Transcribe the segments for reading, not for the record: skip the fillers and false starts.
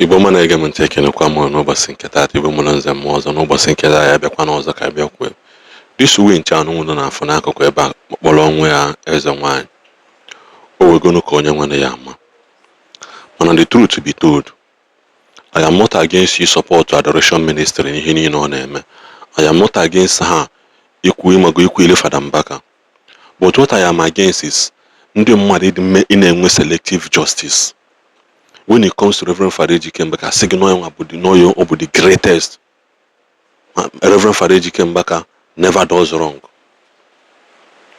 Igbo ọma na-ege m ntị, ekenekwa m n'ụbọchị nke taata. Igbo mụrụ nze mmụọ ọzọ, n'ụbọchị nke taa ya bịakwa n'ọzọ ka bịa kwue. This winch anụnwụ nọ n'afọ n'akụkụ ebe a kpọrọ onwe ya eze nwaanyị, o wegonu ka onye nwere ya ama. Mana the truth be told, I am not against you support Adoration Ministry n'ihe niile ọ na-eme. I am not against ha ikwu ịmago ikwu ile Fada Mbaka, but what I am against is ndị mmadụ ị na-enwe selective justice when it comes to Reverend Father Ejike Mbaka. Sị gị n'onye nwa bụ the n'onye ọ bụ the greatest. Reverend Father Ejike Mbaka never does wrong,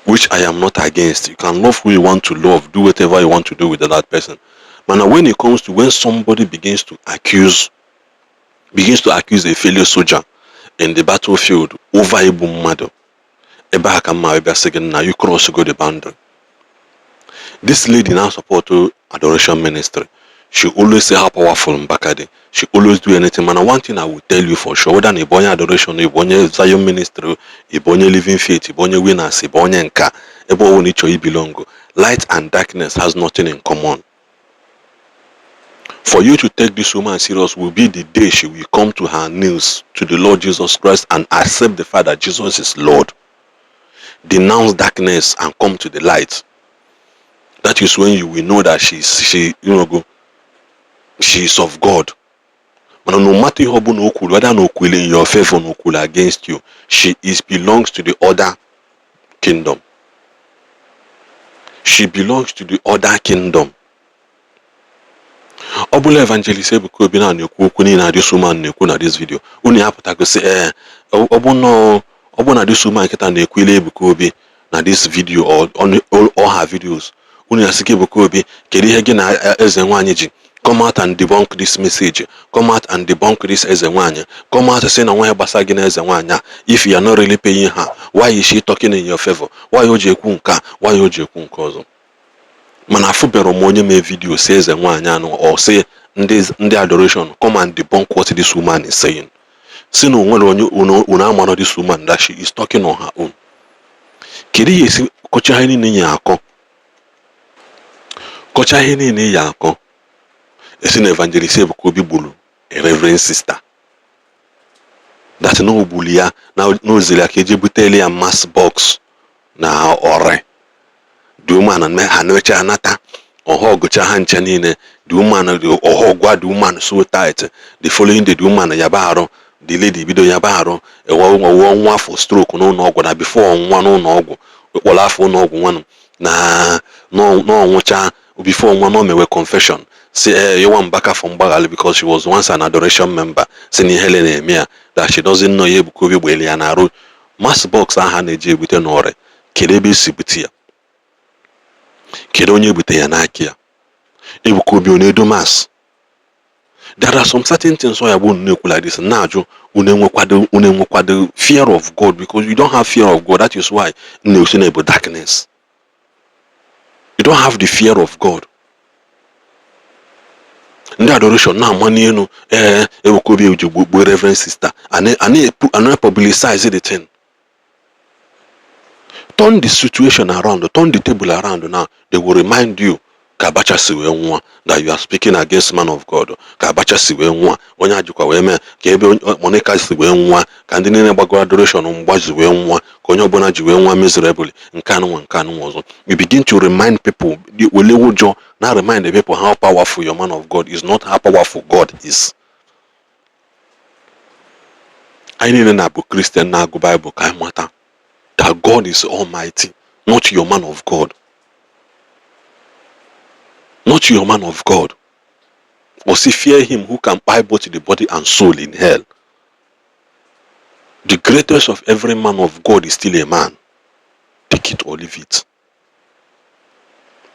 which I am not against. You can love who you want to love, do whatever you want to do with that person. But now when it comes to when somebody begins to accuse a fellow soldier in the battlefield over igbu mmadụ, ebe a ka mma bịa sị gị na you cross go the boundary. This lady now support Adoration Ministry. She always say how powerful Mbaka dị. She always do anything. Mana one thing I will tell you for sure, whether na ịbụ onye Adoration, ịbụ onye Zion Ministry, ịbụ onye Living Faith, ịbụ onye Winners, ịbụ onye nka, ebe ọ bụla ị chọrọ belong, light and darkness has nothing in common. For you to take this woman serious will be the day she will come to her knees to the Lord Jesus Christ and accept the fact that Jesus is Lord, denounce darkness and come to the light. That is when you will know that she's she you know go she is of God. Mana no matter ihe ọbụla o kwuru, whether na o kwuru in your favor na o kwuru against you, she is belongs to the other kingdom. She belongs to the other kingdom. Ọ bụla Evangelist Ebuka Obi na na-ekwu okwu niile na this woman na-ekwu na this video, unu ya pụtagosi ee, ọ bụ na this woman nkịta na-ekwu ile Ebuka Obi na this video or on all her videos, unu ya sị gị, "Ebuka Obi, kedu ihe gị na eze nwaanyị ji? Come out and debunk this message. Come out and debunk this eze nwaanyị. Come out, say na nwa ya gbasa gị na eze nwaanyị a. If you are not really paying her, why is she talking in your favor? Why o ji ekwu nke a? Why o ji ekwu nke ọzọ?" Mana afụbero m onye mee video si eze nwaanyị anụ or say ndị Adoration, come and debunk what this woman is saying. Si na onwere onye unu amara this woman, that she is talking on her own. Kedu ihe esi kọcha ihe niile ya akọ, kọcha ihe niile ya akọ, esi na Evangelist Ebuka Obi gburu a reverend sister, that na o gburu ya na oziri ya ka eje butele ya mass box na ore the woman ha na-eche anata ọha ọgụcha ha nche niile. The woman ọha gwa the woman so tight. The following day, the woman yaba arụ, the lady bido yaba arụ, ewuo nwa afọ stroke n'ụlọ ọgwụ, na before nwa n'ụlọ ọgwụ kpọrọ afọ ụlọ ọgwụ nwanụ na n'ọnwụcha before nwa na o mewe confession, si ee yọwa Mbaka for mgbaghara because she was once an Adoration member, si na ihele na-eme ya, that she doesn't know ya. Ebuka Obi gbere ya na-arụ mass box ahụ a na-eji ebute n'ọrịa. Kedu ebe esi bute ya? Kedu onye ebute ya n'aka ya? Ebuka Obi ọ na-edo mass? There are some certain things ọ ya bụ unu na-ekwu like this, na-ajụ unu enwekwado, unu enwekwado fear of God, because you don't have fear of God. That is why na-esi na-ebu darkness. You don't have the fear of God. Ndị Adoration na-ama n'elu ee Ebuka Obi ji gbuo reverend sister, ana publicize the thing. Turn the situation around, turn the table around. Now they will remind you ka Abacha si wee nwụọ, that you are speaking against man of God, ka Abacha si wee nwụọ, onye ajikwa wee mee ka ebe Monica si wee nwụọ, ka ndị niile gbagoro Adoration mgba ji wee nwụọ, ka onye ọbụla ji wee nwụọ miserably. Nke anụnwa, nke anụnwa ọzọ, you begin to remind people, wele ụjọ na remind the people how powerful your man of God is, not how powerful God is. Anyị niile na-abụ Christian na-agụ Bible ka anyị mata that God is almighty, not your man of God, not your man of God. Or see, fear him who can buy both the body and soul in hell. The greatest of every man of God is still a man. Take it or leave it.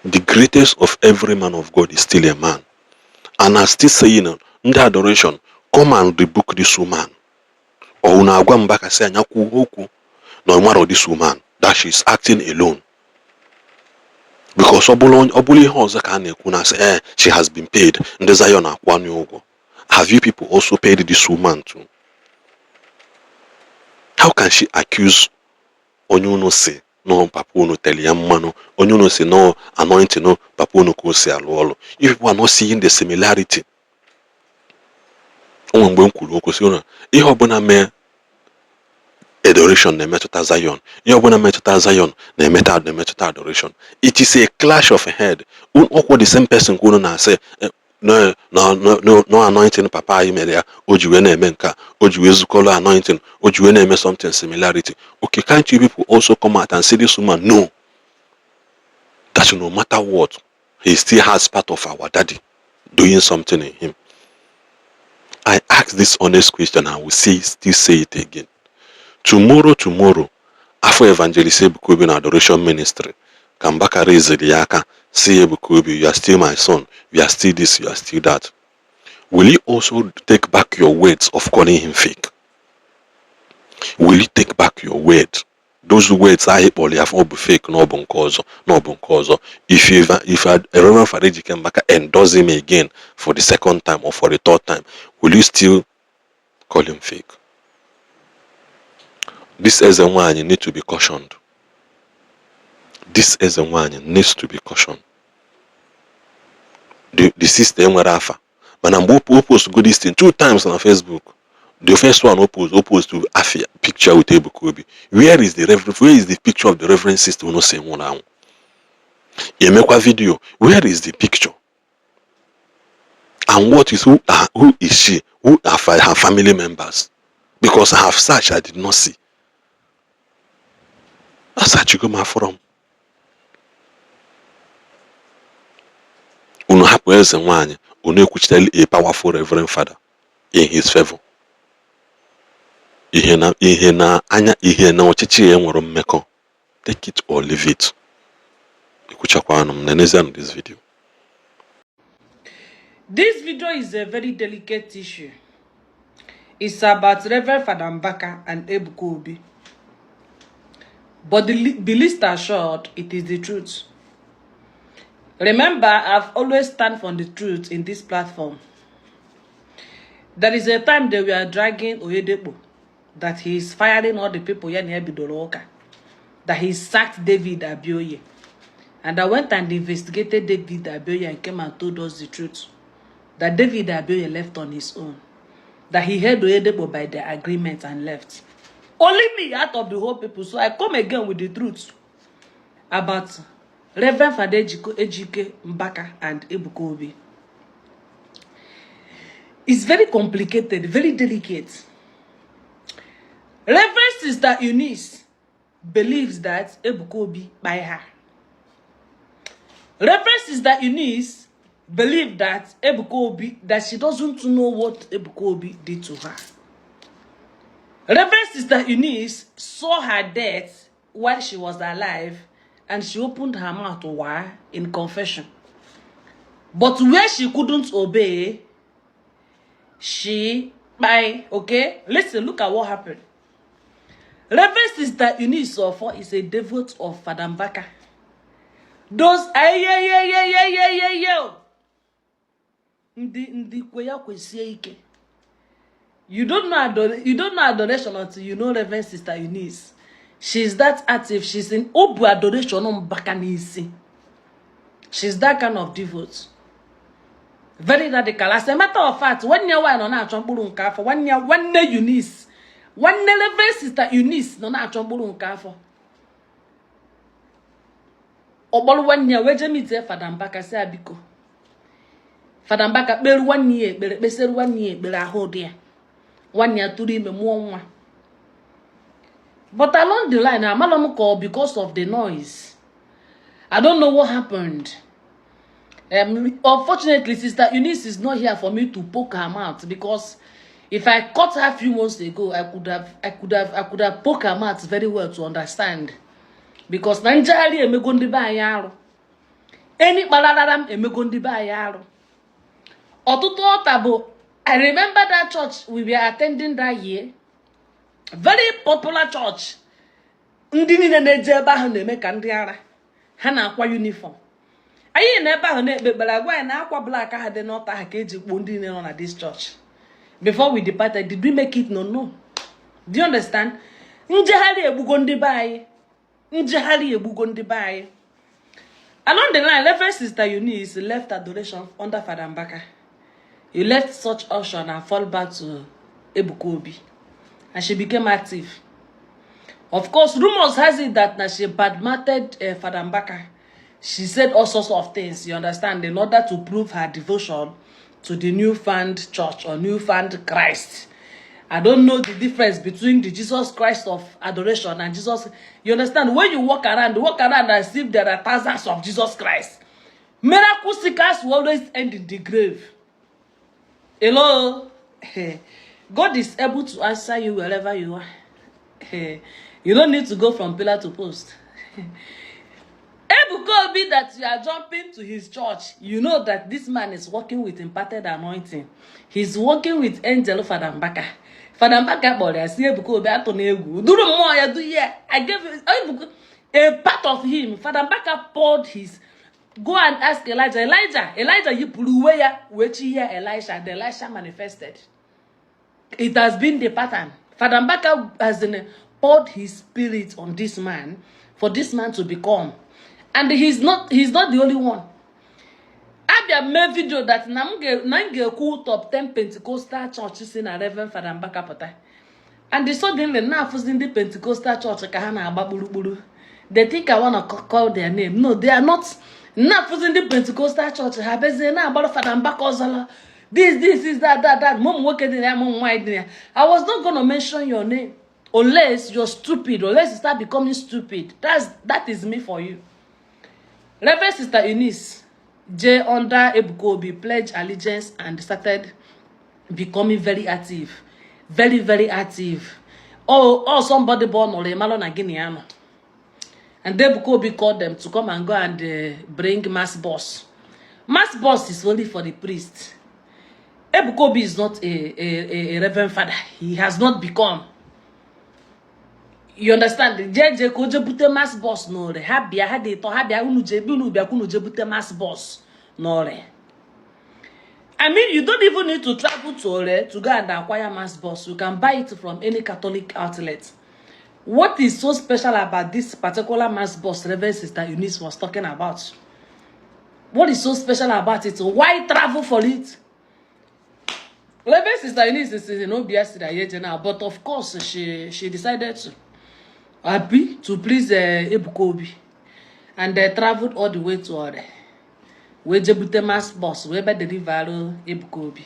The greatest of every man of God is still a man. And I'm still saying, ndị Adoration, come and rebuke this woman, or unu agwa Mbaka sị anya kwuo okwu na ọ this woman, that she is acting alone, because ọ bụrụ ihe ọzọ ka a na-ekwu na sị eh she has been paid, ndị Zion akwanye ụgwọ. Have you people also paid this woman too? How can she accuse onye unu si nọ papa unu tere ya mmanụ, onye unu si nọ anointing papa unu ka o si alụ ọlụ? If people are not seeing the similarity. O nwere mgbe m kwuru okwu sị na ihe ọbụla mee adoration na-emetụta Zion, ihe ọbụla metụta Zion na-emetụta adoration. It is a clash of head. Ọkwụ the same person ka unu na-asị no no no no anointing papa anyị mere ya o ji wee na-eme nke a, o ji wee zukọrọ anointing, o ji wee na-eme something similarity. Okay, can't you people also come out and say this woman no, that no matter what, he still has part of our daddy doing something in him? I ask this honest question and I will still say it again. Tomorrow, tomorrow, afọ Evangelist Ebuka Obi na Adoration Ministry ka Mbaka raisiri ya aka si Ebuka Obi, "You are still my son, you are still this, you are still that." Will you also take back your words of calling him fake? Will you take back your words? Those words ahụ kpọrọ ya ọ bụ fake na ọ bụ nke ọzọ na ọ bụ nke ọzọ. If Reverend Father Ejike Mbaka endorse him again for the second time or for the third time, will you still call him fake? This eze nwanyị need to be cautioned. This eze nwanyị needs to be cautioned. The sister enwere afa, mana mgbe o post go this thing two times na Facebook, the first one o post to afia picture with Ebuka Obi. Where is the reverend? Where is the picture of the reverend sister unu si nwụrụ anwụ? Emekwa video, where is the picture? And what is who is she? Who are her family members? Because I have searched, I did not see. Asachigo m afọrọ m. Unu hapụ eze nwanyị, unu ekwuchitela a powerful reverend father in his favor. Ihe na ihe na anya ihe na ọchịchị ya nwere mmekọ. Take it or leave it. Ekwuchakwanụ m nenezianụ this video. This video is a very delicate issue. It's about Reverend Father Mbaka and Ebuka Obi. But the least assured, it is the truth. Remember, I've always stand for the truth in this platform. There is a time they were dragging Oyedepo, that he is firing all the people ya na ya bidoro ụka, that he sacked David Abioye. And I went and investigated David Abioye and came and told us the truth. That David Abioye left on his own. That he held Oyedepo by the agreement and left. Only me out of the whole people. So I come again with the truth about Reverend Father Ejike Mbaka and Ebuka Obi. It's very complicated, very delicate. Reverend Sister Eunice believes that Ebuka Obi by her. Reverend Sister Eunice believed that Ebuka Obi, that she doesn't know what Ebuka Obi did to her. Reverend Sister Eunice saw her death while she was alive, and she opened her mouth wide in confession. But where she couldn't obey, she by okay. Listen, look at what happened. Reverend Sister Eunice Ofo is a devote of Father Mbaka. Those ayeyeyeyeyeyeyo ndị ndị kwe ya kwesie ike. You don't know adoration until you know Reverend Sister Eunice. She's that active. She's in obu adoration Mbaka n'isi. She's that kind of devote. Very radical. As a matter of fact, nwanne ya nwaanyị nọ na-achọ mkpụrụ nke afọ. Nwanne ya, nwanne Eunice, nwanne Reverend Sister Eunice nọ na-achọ mkpụrụ nke afọ. Ọ kpọrọ nwanne ya wee jee meet Fada Mbaka, sị ya biko Fada Mbaka kperu nwanne ya ekpere, kpesịrị nwanne ya ekpere, ahụ dị ya, nwanne ya tụrụ ime, mụọ nwa. But along the line, amala m ka ọ because of the noise, I don't know what happened. Unfortunately, Sister Eunice is not here for me to poke her mouth, because if I caught her a few months ago, I could have poked her mouth very well to understand. Because na njegharị emego ndị be anyị arụ, eni kpararara m emego ndị be anyị arụ ọtụtụ ọta bụ. I remember that church we were attending that year, very popular church. Ndị niile na-eje ebe ahụ na-eme ka ndị ara ha na-akwa uniform. Anyị na ebe ahụ na-ekpe ekpere, agwa anyị na akwa black ahụ dị n'ọta ahụ ka eji kpuo ndị niile nọ na this church. Before we departed, did we make it? No. Do you understand? Njegharị egbugo ndị be anyị, njegharị egbugo ndị be anyị. Along the line, Reverend Sister Eunice left adoration under Father Mbaka. You left such option and fall back to Ebuka Obi. And she became active. Of course, rumors has it that now she badmouthed Father Mbaka. She said all sorts of things, you understand, in order to prove her devotion to the newfound church or newfound Christ. I don't know the difference between the Jesus Christ of adoration and Jesus. You understand? When you walk around as if there are thousands of Jesus Christ. Miracle seekers will always end in the grave. Hello? God is able to answer you wherever you are. You don't need to go from pillar to post. Ebuka Obi that you are jumping to his church, you know that this man is working with imparted anointing. He's working with angel Father Mbaka. Father Mbaka kpọrọ ya si Ebuka Obi atụ n'egwu. Duru mmụọ ya du ya. I gave Ebuka a part of him. Father Mbaka poured his. Go and ask Elijah. Elijah, Elijah yipụrụ uwe ya wee chi ya Elisha. And Elisha manifested. It has been the pattern. Father Mbaka has poured his spirit on this man for this man to become. And he's not the only one. Abịa mee video that na m ga-ekwu top 10 Pentecostal church si na Reverend Father Mbaka pụta. And suddenly na-afụzi ndị Pentecostal church ka ha na-agba kpurukpuru. They think I wanna call their name. No, they are not. Na-afụzi ndị Pentecostal church ha bezie na-agbara Father Mbaka ọzọla. This, this, that, that, that. Ma ụmụ nwoke dị na ya, ma ụmụ nwaanyị dị na ya. I was not gonna mention your name unless you're stupid, unless you start becoming stupid. That is me for you. Reverend Sister Eunice J under Ebuka Obi pledged allegiance and started becoming very active. Very, very active. Oh, somebody born or malo na gịnị ya nọ. And Ebuka Obi called them to come and go and bring mass bus. Mass bus is only for the priest. Ebuka Obi is not a reverend father. He has not become. You understand? Je je ka o je bute mass bus n'Ore. Ha bịa, ha dị ịtọ, ha bịa, unu je unu bịa ka unu je bute mass bus n'Ore. I mean, you don't even need to travel to Ore to go and acquire mass bus. You can buy it from any Catholic outlet. What is so special about this particular mass bus Reverend Sister Eunice was talking about? What is so special about it? Why travel for it? Reverend Sister Eunice is in Obia now, but of course she decided to happy to please Ebuka Obi, and they traveled all the way to Ore. Wee jebute mass bus wee be deliver Ebuka Obi.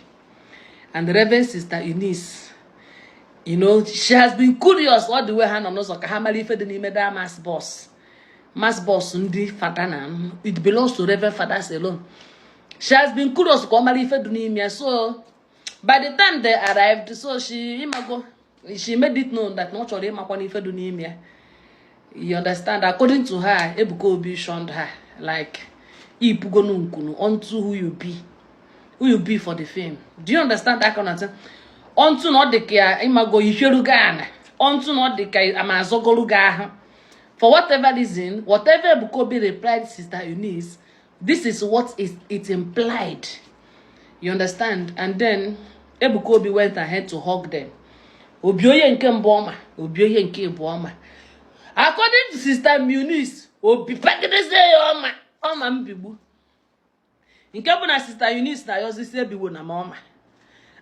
And the Reverend Sister Eunice, she has been curious all the way ha nọ n'ụzọ ka ha mara ife dị n'ime that mass bus. Mass bus ndị fada na it belongs to Reverend Fathers alone. She has been curious ka ọ mara ife dị n'ime ya. So by the time they arrived, so she imago she made it known that na ọ chọrọ ịmakwa n'ife dị n'ime ya. You understand? According to her, Ebuka Obi shunned her like ipugonu nkunu unto who you be for the fame. Do you understand that kind of thing? Unto na ọ dị ka ya ịmago ihierugo ana unto na ọ dị ka ama azọgolu gị ahụ. For whatever reason, whatever Ebuka Obi replied Sister Eunice, this is what is it implied. You understand? And then Ebuka Obi went ahead to hug them. Obi onye nke mbụ ọma, obi onye nke ịbụọ ọma. According to Sister Eunice, obi pagidezie ya ọma, ọma mbigbu. Nke bụ na Sister Eunice na ayọzisi ebigbo na ma ọma.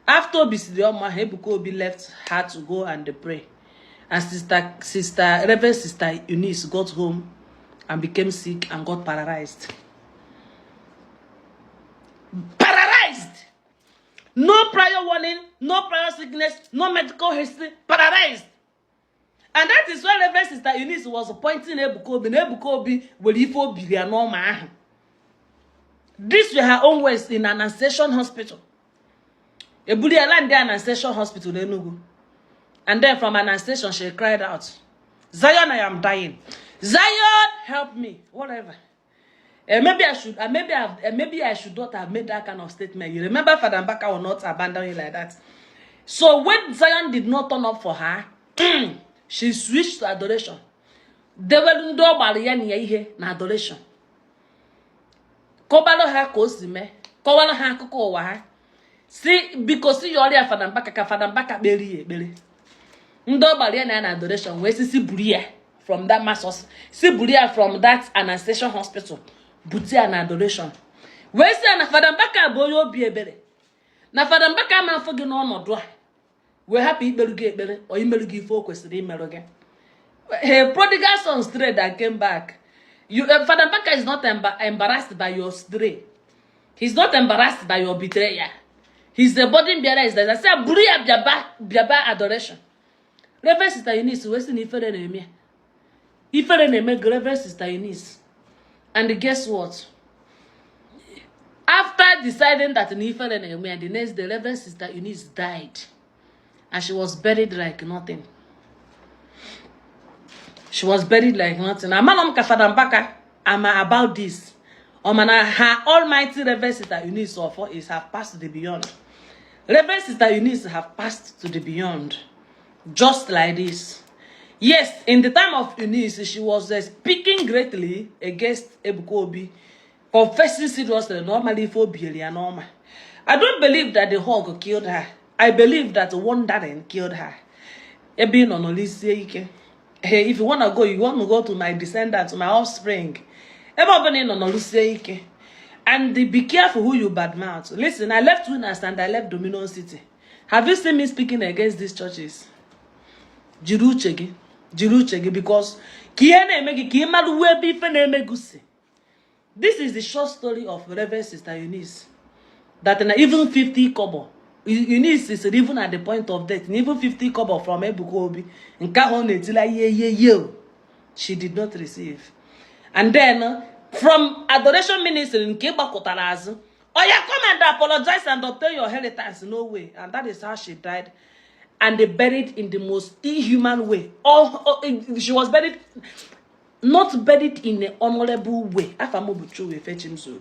After obi siri ọma ahụ, Ebuka Obi left her to go and pray. And Sister Reverend Sister Eunice got home and became sick and got paralyzed. Paralyzed! No prior warning, no prior sickness, no medical history, paralyzed. And that is why Reverend Sister Eunice was pointing Ebuka Obi na Ebuka Obi were ife obiri ya n'ọma ahụ. This were her own words in Annunciation Hospital. Ebuli ya land Annunciation Hospital n'Enugu. And then from Annunciation, she cried out, "Zion, I am dying. Zion, help me." Whatever. Maybe I should not have made that kind of statement. You remember Father Mbaka will not abandon you like that. So when Zion did not turn up for her, she switched to adoration. Dewelu ndị ọ gbara ya na ya ihe na adoration. Kọbalụ ha ka o si mee, kọwara ha akụkọ ụwa ha. Si biko si ya ọrịa Father Mbaka ka Father Mbaka kpere ya ekpere. Ndị ọ gbara ya na ya na adoration wee sị si buru ya from that mass, si buru ya from that Annunciation Hospital, bute ya na adoration. Wee sị ya na Father Mbaka bụ onye obi ebere. Na Fada Mbaka ama afọ gị n'ọnọdụ a wee hapụ ikperu gị ekpere ọ imerụ gị ife o kwesịrị imerụ gị. A prodigal son strayed and came back. Father Mbaka is not embarrassed by your stray. He's not embarrassed by your betrayal. He's the burden bearer. Is that I say buru ya bịaba bịaba adoration. Reverend Sister Eunice wee sị na ifere na-eme ya. Ifere na-eme Reverend Sister Eunice. And guess what? After deciding that na ifere na-eme ya, the next day Reverend Sister Eunice died. And she was buried like nothing. She was buried like nothing. Amala m ka Fada Mbaka ama about this. Ọ mana her almighty Reverend Sister Eunice Ofo is have passed to the beyond. Reverend Sister Eunice have passed to the beyond. Just like this. Yes, in the time of Eunice, she was speaking greatly against Ebuka Obi, confessing seriously, normally for Obi normal. I don't believe that the hog killed her. I believe that wandering killed her. Ebe ị nọ nọlisie ike. Hey, if you wanna go, you want to go to my descendants, to my offspring. Ebe ọbụla ị nọ nọlụsie ike. And be careful who you badmouth. Listen, I left Winners and I left Dominion City. Have you seen me speaking against these churches? Jiri uche gị, jiri uche gị, because ka ihe na-eme gị ka ị mara uwe ebe ife na-eme gị si. This is the short story of Reverend Sister Eunice. That na even 50 kobo. Eunice is even at the point of death. Na even 50 kobo from Ebuka Obi. Nke ahụ ọ na-etila ihe ihe ihe. She did not receive. And then from adoration ministry nke gbakọtara azụ. Oya, come and apologize and obtain your inheritance. No way. And that is how she died. And they buried in the most inhuman way. Oh, she was buried, not buried in an honorable way. Afa m bụ Chuwe Fechim Zoro.